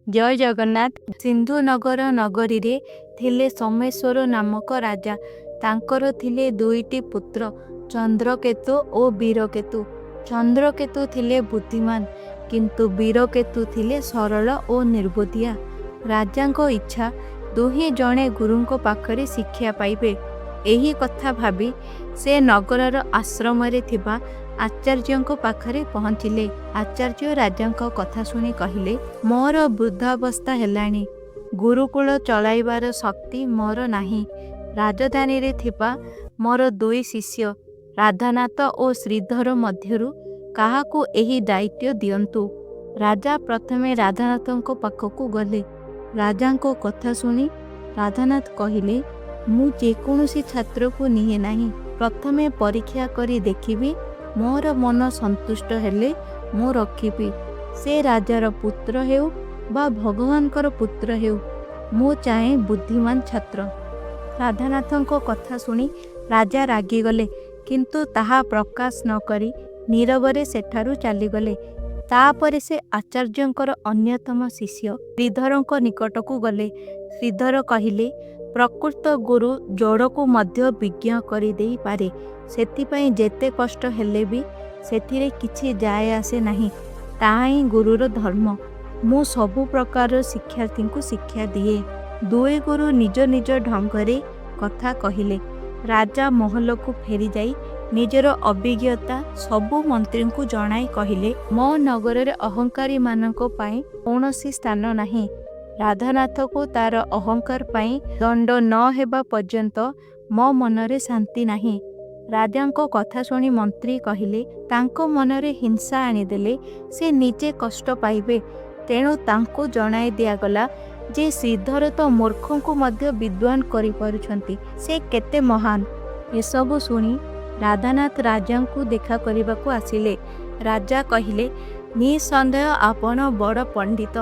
ଜୟ ଜଗନ୍ନାଥ। ସିନ୍ଧୁନଗର ନଗରୀରେ ଥିଲେ ସୋମେଶ୍ୱର ନାମକ ରାଜା। ତାଙ୍କର ଥିଲେ ଦୁଇଟି ପୁତ୍ର, ଚନ୍ଦ୍ରକେତୁ ଓ ବୀରକେତୁ। ଚନ୍ଦ୍ରକେତୁ ଥିଲେ ବୁଦ୍ଧିମାନ, କିନ୍ତୁ ବୀରକେତୁ ଥିଲେ ସରଳ ଓ ନିର୍ବୁଦ୍ଧିଆ। ରାଜାଙ୍କ ଇଚ୍ଛା ଦୁହେଁ ଜଣେ ଗୁରୁଙ୍କ ପାଖରେ ଶିକ୍ଷା ପାଇବେ। ଏହି କଥା ଭାବି ସେ ନଗରର ଆଶ୍ରମରେ ଥିବା ଆଚାର୍ଯ୍ୟଙ୍କ ପାଖରେ ପହଞ୍ଚିଲେ। ଆଚାର୍ଯ୍ୟ ରାଜାଙ୍କ କଥା ଶୁଣି କହିଲେ, "ମୋର ବୃଦ୍ଧାବସ୍ଥା ହେଲାଣି। ଗୁରୁକୁଳ ଚଳାଇବାର ଶକ୍ତି ମୋର ନାହିଁ। ରାଜଧାନୀରେ ଥିବା ମୋର ଦୁଇ ଶିଷ୍ୟ ରାଧାନାଥ ଓ ଶ୍ରୀଧର ମଧ୍ୟରୁ କାହାକୁ ଏହି ଦାୟିତ୍ୱ ଦିଅନ୍ତୁ।" ରାଜା ପ୍ରଥମେ ରାଧାନାଥଙ୍କ ପାଖକୁ ଗଲେ। ରାଜାଙ୍କ କଥା ଶୁଣି ରାଧାନାଥ କହିଲେ, "ମୁଁ ଯେକୌଣସି ଛାତ୍ରକୁ ନିଏ ନାହିଁ। ପ୍ରଥମେ ପରୀକ୍ଷା କରି ଦେଖିବି। ମୋର ମନ ସନ୍ତୁଷ୍ଟ ହେଲେ ମୁଁ ରଖିବି। ସେ ରାଜାର ପୁତ୍ର ହେଉ ବା ଭଗବାନଙ୍କର ପୁତ୍ର ହେଉ, ମୁଁ ଚାହେଁ ବୁଦ୍ଧିମାନ ଛାତ୍ର।" ରାଧାନାଥଙ୍କ କଥା ଶୁଣି ରାଜା ରାଗିଗଲେ, କିନ୍ତୁ ତାହା ପ୍ରକାଶ ନ କରି ନୀରବରେ ସେଠାରୁ ଚାଲିଗଲେ। ତାପରେ ସେ ଆଚାର୍ଯ୍ୟଙ୍କର ଅନ୍ୟତମ ଶିଷ୍ୟ ଶ୍ରୀଧରଙ୍କ ନିକଟକୁ ଗଲେ। ଶ୍ରୀଧର କହିଲେ, "ପ୍ରକୃତ ଗୁରୁ ଜଡ଼କୁ ମଧ୍ୟ ବିଜ୍ଞ କରିଦେଇପାରେ। ସେଥିପାଇଁ ଯେତେ କଷ୍ଟ ହେଲେ ବି ସେଥିରେ କିଛି ଯାଏ ଆସେ ନାହିଁ। ତାହା ହିଁ ଗୁରୁର ଧର୍ମ। ମୁଁ ସବୁ ପ୍ରକାରର ଶିକ୍ଷାର୍ଥୀଙ୍କୁ ଶିକ୍ଷା ଦିଏ।" ଦୁଇ ଗୁରୁ ନିଜ ନିଜ ଢଙ୍ଗରେ କଥା କହିଲେ। ରାଜା ମହଲକୁ ଫେରିଯାଇ ନିଜର ଅଭିଜ୍ଞତା ସବୁ ମନ୍ତ୍ରୀଙ୍କୁ ଜଣାଇ କହିଲେ, "ମୋ ନଗରରେ ଅହଙ୍କାରୀମାନଙ୍କ ପାଇଁ କୌଣସି ସ୍ଥାନ ନାହିଁ। ରାଧାନାଥକୁ ତାର ଅହଙ୍କାର ପାଇଁ ଦଣ୍ଡ ନ ହେବା ପର୍ଯ୍ୟନ୍ତ ମୋ ମନରେ ଶାନ୍ତି ନାହିଁ।" ରାଜାଙ୍କ କଥା ଶୁଣି ମନ୍ତ୍ରୀ କହିଲେ, "ତାଙ୍କ ମନରେ ହିଂସା ଆଣିଦେଲେ ସେ ନିଜେ କଷ୍ଟ ପାଇବେ।" ତେଣୁ ତାଙ୍କୁ ଜଣାଇ ଦିଆଗଲା ଯେ ଶ୍ରୀଧର ତ ମୂର୍ଖଙ୍କୁ ମଧ୍ୟ ବିଦ୍ୱାନ କରିପାରୁଛନ୍ତି, ସେ କେତେ ମହାନ! ଏସବୁ ଶୁଣି ରାଧାନାଥ ରାଜାଙ୍କୁ ଦେଖା କରିବାକୁ ଆସିଲେ। ରାଜା କହିଲେ, "ନିଃସନ୍ଦେହ ଆପଣ ବଡ଼ ପଣ୍ଡିତ,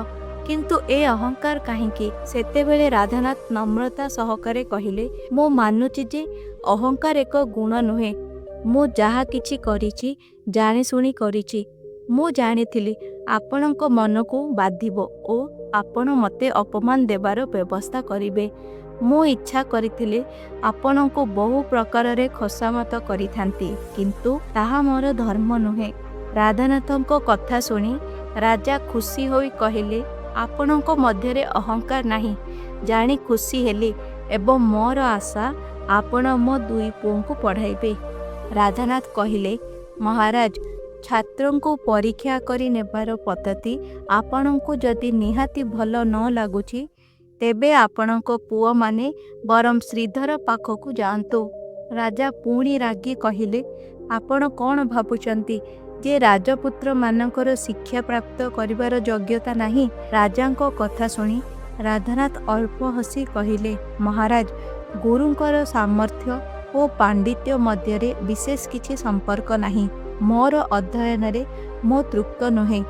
କିନ୍ତୁ ଏ ଅହଙ୍କାର କାହିଁକି?" ସେତେବେଳେ ରାଧାନାଥ ନମ୍ରତା ସହକାରେ କହିଲେ, "ମୁଁ ମାନୁଛି ଯେ ଅହଙ୍କାର ଏକ ଗୁଣ ନୁହେଁ। ମୁଁ ଯାହା କିଛି କରିଛି, ଜାଣିଶୁଣି କରିଛି। ମୁଁ ଜାଣିଥିଲି ଆପଣଙ୍କ ମନକୁ ବାଧିବ ଓ ଆପଣ ମୋତେ ଅପମାନ ଦେବାର ବ୍ୟବସ୍ଥା କରିବେ। ମୁଁ ଇଚ୍ଛା କରିଥିଲେ ଆପଣଙ୍କୁ ବହୁ ପ୍ରକାରରେ ଖୋସାମତ କରିଥାନ୍ତି, କିନ୍ତୁ ତାହା ମୋର ଧର୍ମ ନୁହେଁ।" ରାଧାନାଥଙ୍କ କଥା ଶୁଣି ରାଜା ଖୁସି ହୋଇ କହିଲେ, "ଆପଣଙ୍କ ମଧ୍ୟରେ ଅହଙ୍କାର ନାହିଁ ଜାଣି ଖୁସି ହେଲି ଏବଂ ମୋର ଆଶା ଆପଣ ମୋ ଦୁଇ ପୁଅଙ୍କୁ ପଢ଼ାଇବେ।" ରାଧାନାଥ କହିଲେ, "ମହାରାଜ, ଛାତ୍ରଙ୍କୁ ପରୀକ୍ଷା କରି ନେବାର ପଦ୍ଧତି ଆପଣଙ୍କୁ ଯଦି ନିହାତି ଭଲ ନ ଲାଗୁଛି, ତେବେ ଆପଣଙ୍କ ପୁଅମାନେ ବରଂ ଶ୍ରୀଧର ପାଖକୁ ଯାଆନ୍ତୁ।" ରାଜା ପୁଣି ରାଗି କହିଲେ, "ଆପଣ କ'ଣ ଭାବୁଛନ୍ତି ଯେ ରାଜପୁତ୍ରମାନଙ୍କର ଶିକ୍ଷା ପ୍ରାପ୍ତ କରିବାର ଯୋଗ୍ୟତା ନାହିଁ?" ରାଜାଙ୍କ କଥା ଶୁଣି ରାଧାନାଥ ଅଳ୍ପ ହସି କହିଲେ, "ମହାରାଜ, ଗୁରୁଙ୍କର ସାମର୍ଥ୍ୟ ଓ ପାଣ୍ଡିତ୍ୟ ମଧ୍ୟରେ ବିଶେଷ କିଛି ସମ୍ପର୍କ ନାହିଁ। ମୋର ଅଧ୍ୟୟନରେ ମୁଁ ତୃପ୍ତ ନୁହେଁ।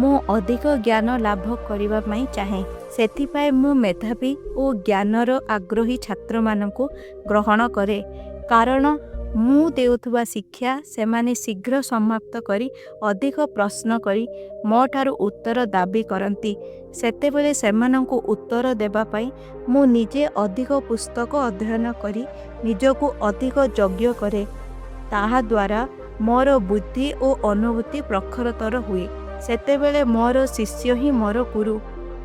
ମୁଁ ଅଧିକ ଜ୍ଞାନ ଲାଭ କରିବା ପାଇଁ ଚାହେଁ। ସେଥିପାଇଁ ମୁଁ ମେଧାବୀ ଓ ଜ୍ଞାନର ଆଗ୍ରହୀ ଛାତ୍ରମାନଙ୍କୁ ଗ୍ରହଣ କରେ। କାରଣ ମୁଁ ଦେଉଥିବା ଶିକ୍ଷା ସେମାନେ ଶୀଘ୍ର ସମାପ୍ତ କରି ଅଧିକ ପ୍ରଶ୍ନ କରି ମୋଠାରୁ ଉତ୍ତର ଦାବି କରନ୍ତି। ସେତେବେଳେ ସେମାନଙ୍କୁ ଉତ୍ତର ଦେବା ପାଇଁ ମୁଁ ନିଜେ ଅଧିକ ପୁସ୍ତକ ଅଧ୍ୟୟନ କରି ନିଜକୁ ଅଧିକ ଯୋଗ୍ୟ କରେ। ତାହାଦ୍ୱାରା ମୋର ବୁଦ୍ଧି ଓ ଅନୁଭୂତି ପ୍ରଖରତର ହୁଏ। ସେତେବେଳେ ମୋର ଶିଷ୍ୟ ହିଁ ମୋର ଗୁରୁ।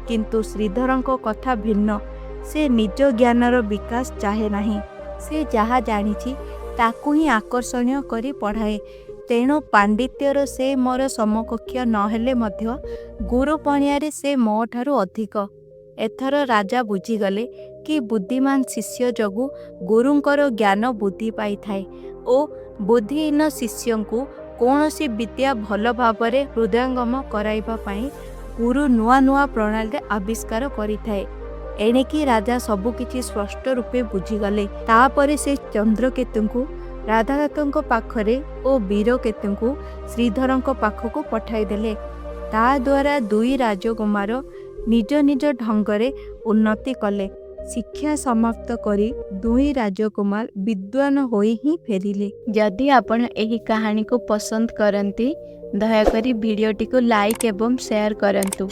କିନ୍ତୁ ଶ୍ରୀଧରଙ୍କ କଥା ଭିନ୍ନ। ସେ ନିଜ ଜ୍ଞାନର ବିକାଶ ଚାହେଁ ନାହିଁ। ସେ ଯାହା ଜାଣିଛି, ତାକୁ ହିଁ ଆକର୍ଷଣୀୟ କରି ପଢ଼ାଏ। ତେଣୁ ପାଣ୍ଡିତ୍ୟରେ ସେ ମୋର ସମକକ୍ଷ ନ ହେଲେ ମଧ୍ୟ ଗୁରୁପଣିଆରେ ସେ ମୋଠାରୁ ଅଧିକ।" ଏଥର ରାଜା ବୁଝିଗଲେ କି ବୁଦ୍ଧିମାନ ଶିଷ୍ୟ ଯୋଗୁଁ ଗୁରୁଙ୍କର ଜ୍ଞାନ ବୃଦ୍ଧି ପାଇଥାଏ ଓ ବୁଦ୍ଧିହୀନ ଶିଷ୍ୟଙ୍କୁ କୌଣସି ବିଦ୍ୟା ଭଲ ଭାବରେ ହୃଦୟଙ୍ଗମ କରାଇବା ପାଇଁ ଗୁରୁ ନୂଆ ନୂଆ ପ୍ରଣାଳୀରେ ଆବିଷ୍କାର କରିଥାଏ। ଏଣିକି ରାଜା ସବୁକିଛି ସ୍ପଷ୍ଟ ରୂପେ ବୁଝିଗଲେ। ତାପରେ ସେ ଚନ୍ଦ୍ରକେତୁଙ୍କୁ ରାଧାନାଥଙ୍କ ପାଖରେ ଓ ବୀରକେତୁଙ୍କୁ ଶ୍ରୀଧରଙ୍କ ପାଖକୁ ପଠାଇଦେଲେ। ତାଦ୍ୱାରା ଦୁଇ ରାଜକୁମାର ନିଜ ନିଜ ଢଙ୍ଗରେ ଉନ୍ନତି କଲେ। ଶିକ୍ଷା ସମାପ୍ତ କରି ଦୁଇ ରାଜକୁମାର ବିଦ୍ୱାନ ହୋଇ ହିଁ ଫେରିଲେ। ଯଦି ଆପଣ ଏହି କାହାଣୀକୁ ପସନ୍ଦ କରନ୍ତି, ଦୟାକରି ଭିଡ଼ିଓଟିକୁ ଲାଇକ୍ ଏବଂ ସେୟାର କରନ୍ତୁ।